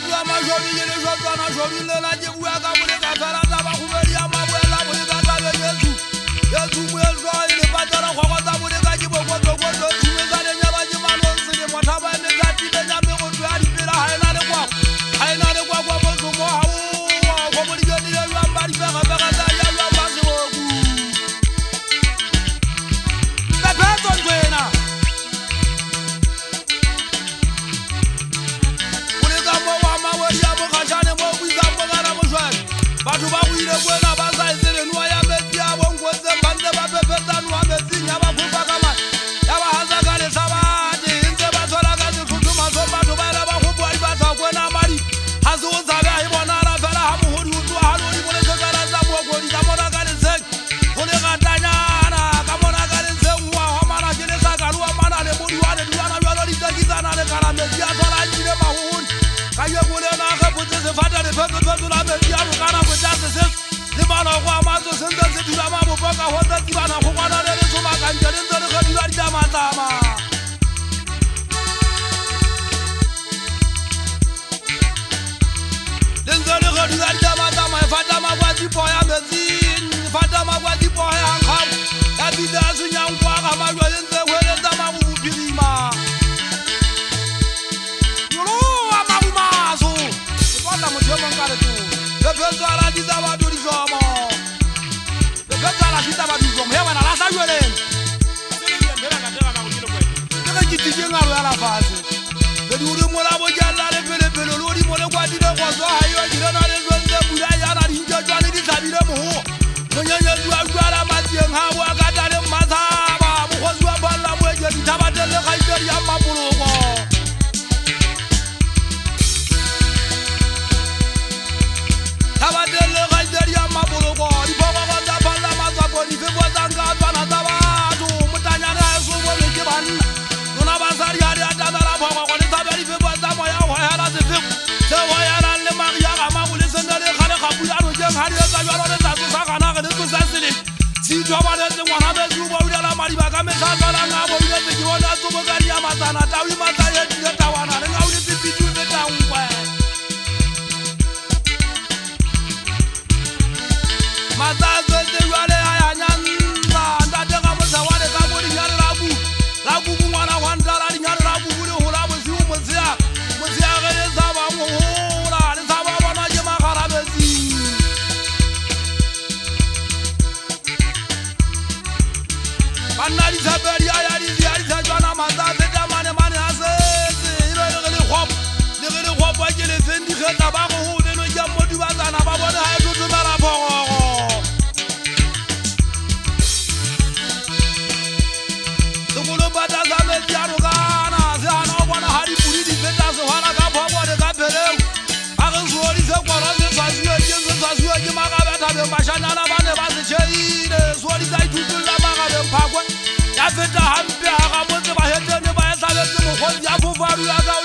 Motho wa mašobi ke lešotswana šobi lena ke bua ka boleka fela taba kgobedi ya maboela boleka tabe Jesu Jesu moeso e le patela kgogo tsa boleka ke bokotokoto tšhume sa lenyalwa ke manong selemo thaba e metsatsi benya megoto ya dipela ga ena le kwakwa ga ena le kwakwa mošomo ga oa kgomo di jodile jwang ba dipegapega tsa ja jwang ba seboku pepetso ntho ena Batho ba go ile kwena ba sa e tsebe noa ya metsi a bonkotseng ba ntse ba phephetsa noa metsing ya ba fofa ka mane ya ba hasa ka lehlabate e ntse ba tshwela ka sesotho mahlong batho ba ela ba gopoa dipatla kwena madi ga se o tshabe a e bonala fela ga mogodi o tloga legodimo le sekala sa mookodi ka mona ka letsheng go le gatanyana ka mona ka letsheng wa homana ke lehlaka le omana le modiwane dilwana bjalo di tsekisana le kana metsi a tshwara a ntšhile magogodi ka jeko le na ge botse sefata lephetophetola metsi a bokana botsa seseso le maloko a matso se ntse se dula mabopo ka go tsa tsibana go kwana le lesomakantše le ntse le kgethula ditamatlama le ntse le kgethula ditamatlama e fata makwatsipo ya metsing e fata makwatsipo ya nkgabo ya bitsa ya senyang kwa ga majwa le ntse hweletsa mago bophirima nyoloa marumaso ke bona motho yo mong ka letolo phephetso a latisa batho dišomo phephetso a latisa batho dišomo he wena lahla jweleng ke ge ke tike ngalo ya lafase le di ore mola bojalla le pelepele le odimo le kwatile kgotso ga yo dire na le jwentse pula yana dintšetšwane di hlabile mogoa monyenyetsi wa jwala matsieng ga boa ka tale mmatshaba mokgosi wa phalla moeke dithabateng le kgaitsedi ya mmapoloko thabateng le kgaitsedi ya mmapoloko diphokogo tsa phalla matswapo difefo tsa nka tswana tsa batho motanyane ga eso bone ke banna lona basadi ga di atamela phokogo le tshabe difefo tsa moya o hohela sefefo se hohelang le maria ga mabole se ne le kgale ga pula nokeng ga di etsa jalo le tla tsosa gana re le tsosa seleng seithobaletse ngwana beso o boulela madiba ka mehla tswalang a bouletse ke bone a tsobokadi ya matsana tau e matsa e tile tawana le ngau le sepiti o fetankwe matsa a tswetse jwale a ya nyanza ntate ga mosa wa le ka mo dinyane la kuku la kuku ngwana wa ntala dinyane la kuku le gola bosigo motshea motshea ge le sa bang go gola le sa ba bona ke magarabetsing banna ditshepedi a ya di ya ditshejwana matsa a feta mane mane a setse e be le ge lekgopo le ge lekgopo ke lefeng dikgetla ba go go beno ke modubatsana ba bone ga e thothomela phogogo sekolopata sa metsi a nokana se gana go bona ga dipudi di feta sehwana ka phokwane ka pheleu a re seodi se kwana se tshwasiwe ke se tshwasiwe ke magabe thabeng bashanyana ba ne ba se tšheile seodi sa ithutolla magabeng phakwe ya feta hampe ga ga motse bahetene ba e hlabetse mokgosi ya fofa a dula ka